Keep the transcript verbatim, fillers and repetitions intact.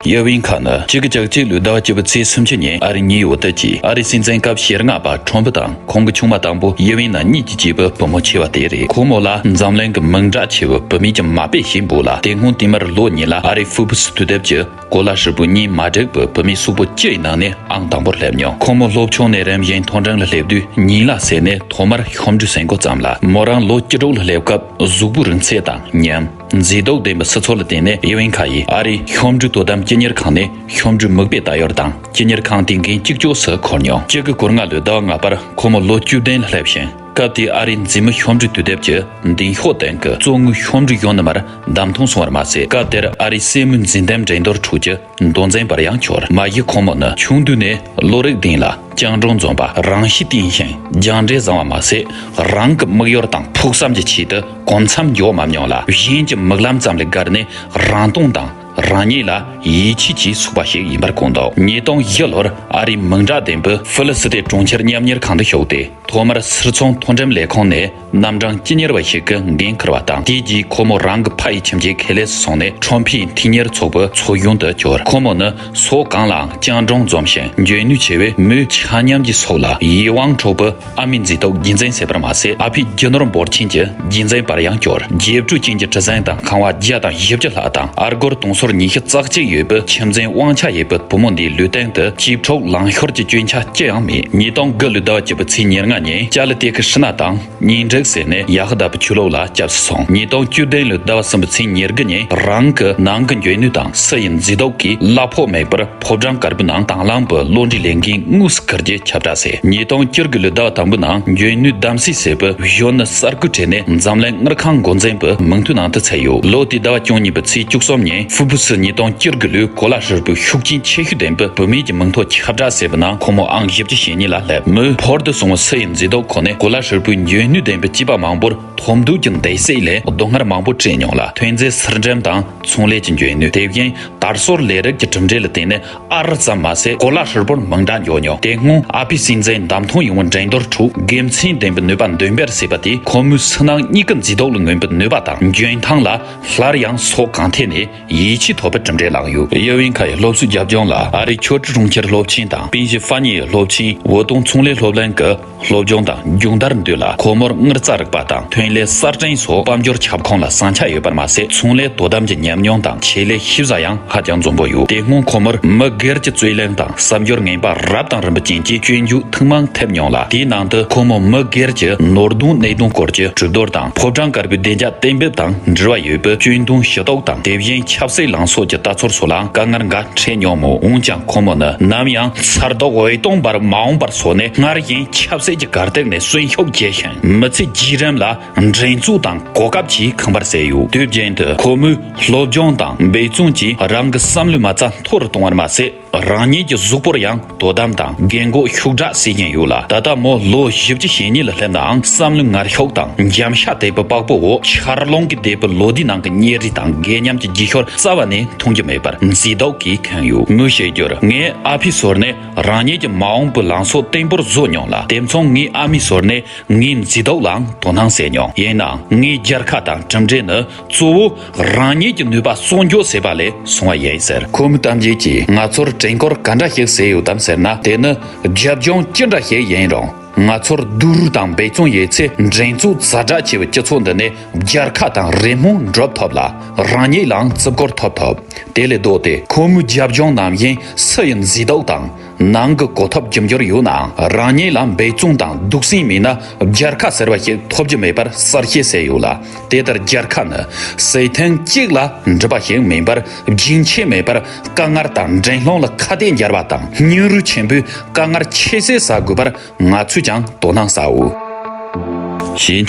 ཡེ་ཝིན་ཁ་ནི་གཅིག་དགུ་གཅིག་གཅིག་ལོའི་ཟླ་བ་བཅུ་པའི་ཚེས་སུམ་ཅུ་ཉིན་ཨ་རིའི་ཉིའུ་ཡོག་སྟོད་ཀྱི་ཨ་རིའི་སྲིད་འཛིན་སྐབས་ཞེ་ལྔ་པ་ཁྲོམ་ཕུ་དང་ཁོང་གི་ཆུང་མ་དང་པོ་ཡེ་ཝིན་ན་གཉིས་ཀྱི་སྐྱེས་བུ་བུ་མོ་ཆེ་བ་དེ་རེད། ཁོ་མོ་ལ་འཛམ་གླིང་གི་མིང་གྲགས་ཆེ་བའི་བུད་མེད་ཀྱི་མ་དཔེ་ཞེས་འབོད་ལ། དེ་སྔོན་དེ་མར་ལོ་གཉིས་ལ་ཨ་རིའི་ཧྥུ་པུ་སི་དུས་དེབ་ཀྱི་གོ་ལ་ཧྲིལ་པོའི་གཉེན་མ་སྒྲིག་པའི་བུད་མེད་གཟུགས་པོ་བཅུ་ཡི་ནང་ནས་ཨང་དང་པོར་སླེབས་མྱོང་། ཁོ་མོ་སློབ་ཆུང་ནས་རིམ་བཞིན་མཐོ་འབྲིང་ལ་སླེབས་དུས་གཉིས་ལ་ཟེར་ནས་ཐོག་མར་ཤོམ་འབྲུ་ཟིན་འགོ་བརྩམས་ལ། མོ་རང་ལོ་བཅུ་དྲུག་ལ་སླེབས་སྐབས་གཟུགས་པོའི་རིང་ཚད་དང་ཉམས། མཛེས་སྡུག་ལྡན་པའི་སི་ཚོ་ལ་བརྟེན་ནས་ཡེ་ཝིན་ཁ་ཡིས་ཨ་རིའི་ཤོམ་འབྲུའི་དོ་དམ་སྤྱི་གཉེར་ཁང་ནས་ཤོམ་འབྲུའི་མིག་དཔེ་ལྟ་ཡུལ་དང་སྤྱི་གཉེར་ཁང་དེའི་འགན་གཅིག་ལྕོགས་སུ་འཁུར་མྱོང་། གཅིག་དགུ་གོ་ལྔ་ལོའི་ཟླ་བ་ལྔ་པར་ཁོ་མོ་ལོ་བཅུ་བདུན་ལ་སླེབས་ཤིང་། སྐབས་དེའི་ཨ་རིའི་མཛེས་མའི་ཤོམ་འབྲུའི་དུས་དེབ་ཀྱི་མདུན་ཤོག་སྟེང་གི་གཙོ་དངུལ་ཤོམ་འབྲུ་གཞོན་ནུ་མར་བདམས་ཐོན་སོང་བར་མ་ཟད། སྐབས་དེར་ཨ་རིའི་སྲས་མོའི་འཛིན་བདམས་འགྲན་བསྡུར་ཁྲོད་ཀྱི་མདོ་འཛིན་པར་ཡང་གྱུར། མ་གཞི་ཁོ་མོ་ནི་ཆུང་དུས་ནས་བློ་རིག་ལྡན་ལ་སྤྱང་གྲུང་འཛོམས་པ། རང་གཤིས་བརྟན་ཞིང་སྦྱངས་འབྲས་བཟང་བ་མ་ཟད། རང་གི་མིག་ཡོར་དང་ཕུགས་བསམ་གྱི་ཆེད་དུ་གོ་མཚམས་འཇོག་མ་མྱོང་ལ། གཞན་གྱི་མིག་ལམ་ཙམ་ལས་བརྒལ་ནས་རང་སྟོང་དང་རང་ཉིད་ལ་ཡིད་ཆེས་ཀྱིས་ཟུག་པ་ཞིག་ཡིན་པར་དགོངས་འདུག་ཉིས་སྟོང་བཞི་ལོར་ཨ་རིའི་མིང་གྲགས་ལྡན་པའི་ཧྥི་ལི་སི་ཏེ་གྲོང་ཁྱེར་མཉམ་གཉེར་ཁང་དུ་ཞུགས་ཏེ། ཐོག་མར་སིལ་ཚོང་མཐོ་འགྲེམས་ལས་ཁུངས་ནས་རྣམ་གྲངས་སྤྱི་གཉེར་བ་ཞིག་གི་འགན་འཁུར་བ་དང་། དེའི་རྗེས་ཁོ་མོ་རང་གི་ཕ་ཡི་ཁྱིམ་གྱི་ཁེ་ལས་སུ་སོང་ནས་ཁྲོམ་ཕུའི་མཐུན་གཉེར་ཚོགས་པའི་ཚོགས་གཞོན་དུ་གྱུར། ཁོ་མོ་ནི་ཕྱོགས་གང་ལའང་སྤྱང་གྲུང་འཛོམས་ཤིང་འཇོན་ནུས་ཆེ་བས། མོའི་ཆ་མཉམ་གྱི་སྲོག་ལ་ཡིད་དབང་འཕྲོག་པའི་ཨ་མའི་མཛེས་སྡུག་རྒྱུན་འཛིན་བྱས་པར་མ་ཟད། ཨ་ཕའི་རྒྱུ་ནོར་འབོར་ཆེན་གྱི་རྒྱུན་འཛིན་པར་ཡང་གྱུར། རྒྱས་སྤྲོས་ཅན་གྱི་གྲུ་གཟིངས་དང་ཁང་བ་བརྒྱ་དང་བཞི་བཅུ་ལྷག་དང་ཨ་སྒོར་དུང་ཕྱུར་ཉི་ཤུ་རྩ་གཅིག་ཡོད་པའི་ཁྱིམ་མཚེས་དབང་ཆ་ཡོད་པའི་བུ་མོ་འདིའི་ལུས་སྟེང་དུ་གཅེས་ཕྲུག་ལང་ཤོར་གྱི་སྐྱོན་ཆ་ཅི་ཡང་མེད། ཉིས་སྟོང་དགུ་ལོའི་ཟླ་བ་བཅུ་པའི་ཚེས་ཉེར་ལྔ་ཉིན་ཅཱ་ལི་ཏེ་ཁི་ཧྲི་ན་དང་གཉེན་སྒྲིག་བྱས་ནས་ཡ་ཧི་དཱ་པའི་ཆོས་ལུགས་ལ་སྐྱབས་སུ་སོང་། ཉིས་སྟོང་བཅུ་བདུན་ལོའི་ཟླ་བ་གསུམ་པའི་ཚེས་ཉེར་དགུ་ཉིན་རང་གི་ནང་གི་འཇོན་ནུས་དང་སུ་ཡི་མཛེས་སྡུག་གིས་གླ་ཕོགས་མེད་པར་ཕོ་བྲང་དཀར་པོའི་ནང་དང་བླངས་པའི་བློ་འདྲིའི་ལས་འགན་དངོས་སུ་འཁུར་རྒྱུའི་ཁྱབ་བསྒྲགས་བྱས། ཉིས་སྟོང་བཅུ་དགུ་ལོའི་ཟླ་བ་དང་པོའི་ནང་འཇོན་ནུས་གདམ་གསེས་བྱས་པའི་གཞོན་ནུ་གསར་བསྐོས་གྲས་ནས་འཛམ་གླིང་དངུལ་ཁང་འགོ་འཛིན་པའི་མིང་ཐོའི་ནང་དུ་ཚུད་ཡོད། ལོ་དེའི་ཟླ་བ་བཅུ་གཉིས་པའི་ཚེས་བཅུ་གསུམ་ཉིན་ཧྥུ་པུ་སི་ཉིས་སྟོང་བཅུ་དགུ་ལོའི་གོ་ལ་ཧྲིལ་པོའི་ཤུགས་རྐྱེན་ཆེ་ཤོས་ལྡན་པའི་བུད་མེད་ཀྱི་མིང་ཐོ་ཁྱབ་བསྒྲགས་བྱས་པའི་ནང་ཁོ་མོ་ཨང་བཞི་བཅུ་ཞེ་གཉིས་ལ་སླེབས། མོས་ཕོར་དུ་སོང་བའི་སུ་ཡི་མཛེས་སྡུག་ཁོ་ནས་གོ་ལ་ཧྲིལ་པོའི་འཇོན་ནུས་ལྡན་པའི་སྐྱེས་པ་མང་པོར་ཐོབ་འདོད་ཀྱི་འདུ་ཤེས་ལས་སྡུག་བསྔལ་མང་པོ་སྤྲད་མྱོང་ལ། ཐོན་རྫས་ཕྱིར་འགྲེམས་དང་ཚོང་ལས་ཀྱི་འཇོན་ནུས། དེ་བཞིན་དར་སྲོལ་ལས་རིགས་ཀྱི་གྲུབ་འབྲས་ལ་བརྟེན་ནས་ཨ་རི་ཙམ་མ་ཟད་གོ་ལ་ཧྲིལ་པོར་མིང་གྲགས་འཇོག་མྱོང་། དེ་སྔོན་ཨ་ཕའི་སྲིད་འཛིན་བདམས་ཐོན་ཡོང་བའི་འགྲན་བསྡུར་ཁྲོད་དགེ་མཚན་ལྡན་པའི་ནུས་པ་འདོན་སྤེལ་བྱས་པ་དེས་ཁོ་མོའི་ཕྱི་ནང་གཉིས་ཀའི་མཛེས་སྡུག་ལ་མངོན་པའི་ནུས་པ་དང་འཇོན་ཐང་ལ་སླར་ཡང་ཕྱོགས་གང་ཐད་ནས་ཡིད་ཆེས་ཐོབ་པའི་གྲུབ་འབྲས་བླངས་ཡོད། ཡེ་ཝིན་ཁ་ཡི་སློབ་གསོའི་རྒྱབ་ལྗོངས་ལ་ཨ་རིའི་ཆོས་སྒྲུབ་གྲོང་ཁྱེར་སློབ་ཆེན་དང་དཔོན་གཞིས་ཧྥ་ཉི་ཡི་སློབ་ཆེན། འོད་སྟོང་ཚོང་ལས་སློབ་གླིང་གི་སློབ་སྦྱོང་དང་སྦྱོང་བརྡར་མདུན་ལ་ཁོ་མོར་དངུལ་རྩ་རིག་པ་དང་ཐོན་ལས་གསར་སྐྲུན་སོགས་དཔལ་འབྱོར་ཁྱབ་ཁོངས་ལ་བསམ་འཆར་ཡོད་པར་མ་ཟད། ཚོང་ལས་དོ་དམ་གྱི་ཉམས་མྱོང་དང་ཆེད་ལས་ཤེས་བྱ་ཡང་ཧ་ཅང་འཛོམས་པོ་ཡོད། དེ་སྔོན་ཁོ་མོར་མི་སྒེར་གྱི་རྩོད་གླེང་དང་གསར་འབྱོར་ངན་པ་རབ་དང་རིམ་པ་ཅན་གྱི་སྐྱོན་བརྗོད་ཐེངས་མང་ཐེབས་མྱོང་ལ། དེའི་ནང་དུ་ཁོ་མོ་མི་སྒེར་གྱི་ནོར་དོན་གནད་དོན་སྐོར་གྱི་གྲོས་བསྡུར་དང་ཕོ་བྲང་དཀར་པོའི་བདེ་འཇགས་གཏན་འབེབས་དང་འབྲེལ་བ་ཡོད་པའི་སྐྱོན་དོན་ཞུ་གཏུག་དང་། དེ་བཞིན་ཆབ་སྲིད་ལངས་ཕྱོགས་ཀྱི་ལྟ་ཚུལ་སོགས་ལའང་དཀའ་ངལ་འགའ་འཕྲད་མྱོང་མོད། འོན་ཀྱང་ཁོ་མོ་ནི་ནམ་ཡང་ཚ་གདུག་འོད་སྟོང་འབར་མ་འོངས་པར་སོང་ནས་སྔར་བཞིན་ཆབ་སྲིད་ཀྱི་གར་སྟེགས་ནས་གསོན་ཤུགས་རྒྱས་ཤིང་མི་ཚེ་རྗེས་རིམ་ལ་འགྲན་རྩོད་དང་གོ་སྐབས་ཀྱིས་ཁེངས་པར་བྱས་ཡོད། དུས་རྒྱུན་དུ་ཁོ་མོས་སློབ་སྦྱོང་དང་འབད་བརྩོན་གྱིས་རང་གི་བསམ་བློའི་མ་རྩ་མཐོ་རུ་གཏོང་བར་མ་ཟད། རང་ཉིད་ཀྱི་གཟུགས་པོར་ཡང་དོ་དམ་དང་རྒན་གོག་ཤུགས་དྲག་བྱེད་བཞིན་ཡོད་ལ། ད་ལྟ་མོ་ལོ་བཞི་བཅུ་ཞེ་གཉིས་ལ་སླེབས་ནའང་བསམ་བློའི་ངར་ཤུགས་དང་འཇམ་ཤ་དད་པའི་པགས་པའི་འོག་ཆར་རླུང་གིས་བདས་པའི་ལོ་ཟླའི་ནང་གི་གཉེར་རིས་དང་རྒས་ཉམས་ཀྱི་རྗེས་ཤུལ་རྩ་བ་ནས་མཐོང་རྒྱུ་མེད་པར་མཛེས་སྡུག་གིས་ཁེངས་ཡོད། མོས་བཤད་རྒྱུར། ངས་ཨ་ཕའི་ཟུར་ནས་རང་ཉིད་ཀྱི་མ་འོངས་པའི་ལངས་ཕྱོགས་བརྟན་པོར་བཟོ་མྱོང་ལ། དེ་མཚུངས་ངའི་ཨ་མའི་ཟུར་ནས་ངའི་མཛེས་སྡུག་ལའང་དོ་སྣང་བྱས་མྱོང་། ཡིན་ནའང་ངས་རྒྱལ་ཁ་དང་གྲུབ་འབྲས་ནི་གཙོ་བོ་རང་ཉིད་ཀྱི་ནུས་པ་གསོག་འཇོག་བྱེད་པ་ལས་བྱུང་བ་ཡིན་ཟེར། ཁོ་མོའི་གཏམ་རྒྱུད་ཀྱིས་ང་ཚོར་དྲན་སྐུལ་ག་འདྲ་ཞིག་བྱས་ཡོད་དམ་ཟེར་ན། དེ་ནི་རྒྱབ་ལྗོངས་ཅི་འདྲ་ཞིག་ཡིན་རུང་། ང་ཚོར་སྡུག་རུས་དང་འབད་བརྩོན་ཡོད་ཚེ། འགྲན་རྩོད་ཛ་དྲག་ཆེ་བའི་སྤྱི་ཚོགས་འདི་ནས་རྒྱལ་ཁ་དང་རེ་སྨོན་སྒྲུབ་ཐུབ་ལ། རང་ཉིད་ལའང་བརྩི་བཀུར་ཐོབ་ཐུབ། དེ་ལས་ལྡོག་སྟེ་ཁོ་མོའི་རྒྱབ་ལྗོངས་ནམ་ཡིན་སུ་ཡི་མཛེས་སྡུག་དང་ནང་གི་གོ་ཐོབ་རྒྱུ་འབྱོར་ཡོད་ནའང་། རང་ཉིད་ལ་འབད་བརྩོན་དང་སྡུག་སྲན་མེད་ན་རྒྱལ་ཁ་ཟེར་བ་ཞིག་ཐོབ་རྒྱུ་མེད་པར་གསལ་བཤད་བྱས་ཡོད་ལ། དེ་ལྟར་རྒྱལ་ཁ་ནི་བྱེད་ཐེངས་གཅིག་ལ་འགྲུབ་པ་ཞིག་མིན་པར། རྒྱུན་ཆད་མེད་པར་དཀའ་ངལ་དང་འགྲན་སློང་ལ་ཁ་གཏད་འཇལ་བ་དང་། སྙིང་རུས་ཆེན་པོས་དཀའ་ངལ་ཁྱད་བསད་བྱ་དགོས་པར་ང་ཚོས་ཀྱང་དོ་སྣང་བྱའོ། ཞེས་མཆི།